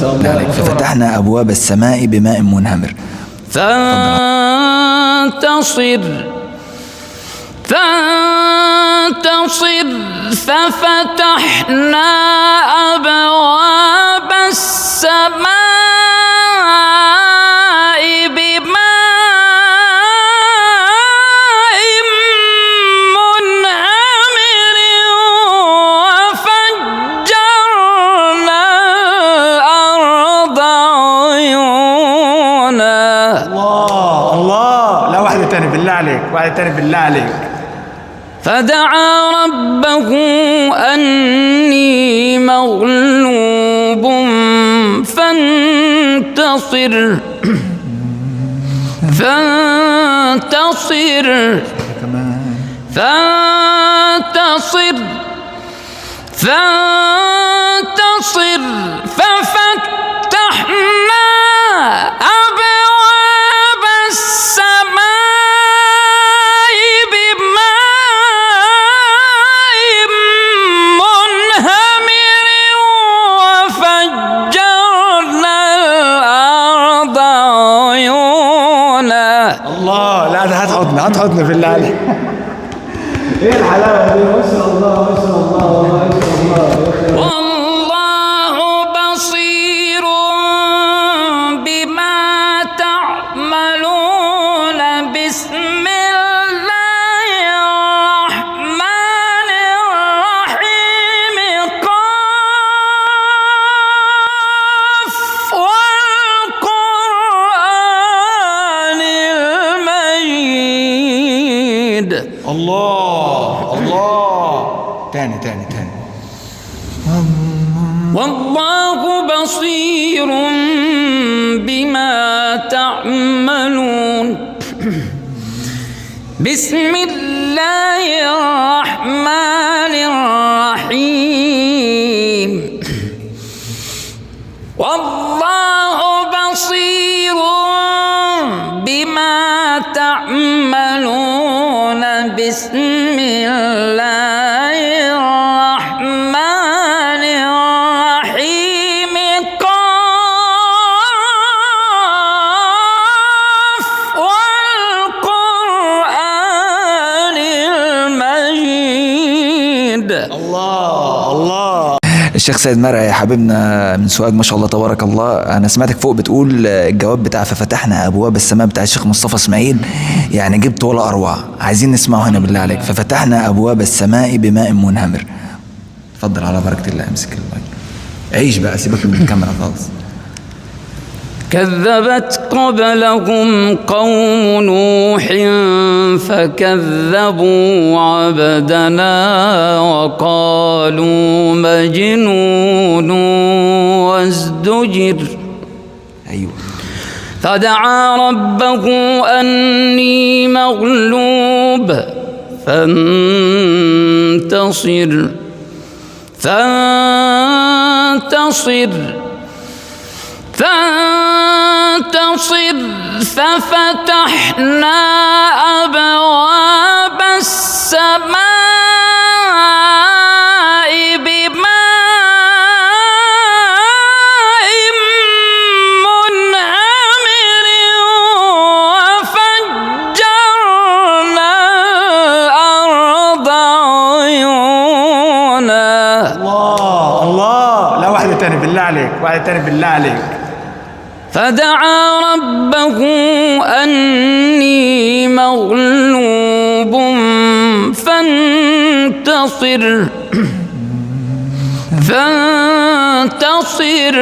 شاء الله. ففتحنا أبواب السماء بماء منهمر. فانتصر فانتصر ففتحنا أبواب السماء بماء منهمر وفجرنا الأرض عيونا. الله الله. لا واحدة تاني بالله عليك، واحدة تاني بالله عليك. فدعا ربه أني مغلوب فانتصر فانتصر فانتصر فانتصر ففتحنا أبواب السماء بماء منهمر وفجرنا الأرض عيونا. الله. لا ده هات حضن، هات حضن بالله عليك. ايه الحلاوة دي؟ ما شاء الله ما شاء الله ما شاء الله. والله بصير بما تعملون. بسم الله الرحمن الرحيم. قاف والقرآن المجيد. الله الله. تاني تاني تاني. والله بصير بما تعملون. بسم الله الرحمن الرحيم. والله بصير بما تعملون. بسم الله الرحمن الرحيم. قاف والقرآن المجيد. الله الله. الشيخ سيد مرعي يا حبيبنا من سوهاج، ما شاء الله تبارك الله. انا سمعتك فوق بتقول الجواب بتاع ففتحنا ابواب السماء بتاع الشيخ مصطفى اسماعيل، يعني جبت ولا اروع. عايزين نسمعه هنا بالله عليك. ففتحنا ابواب السماء بماء منهمر. اتفضل على بركة الله، امسك المايك، عيش بقى، سيبك من الكاميرا خالص. كذبت قبلهم قوم نوح فكذبوا عبدنا وقالوا مجنون وازدجر. ايوه. فدعا ربه أني مغلوب فانتصر فانتصر فانتصر ففتحنا أبواب السماء بماء منهمر وفجرنا الأرض عيونا. الله الله. لا واحدة تاني بالله عليك، واحدة تاني بالله عليك. فدعا ربه أني مغلوب فانتصر فانتصر.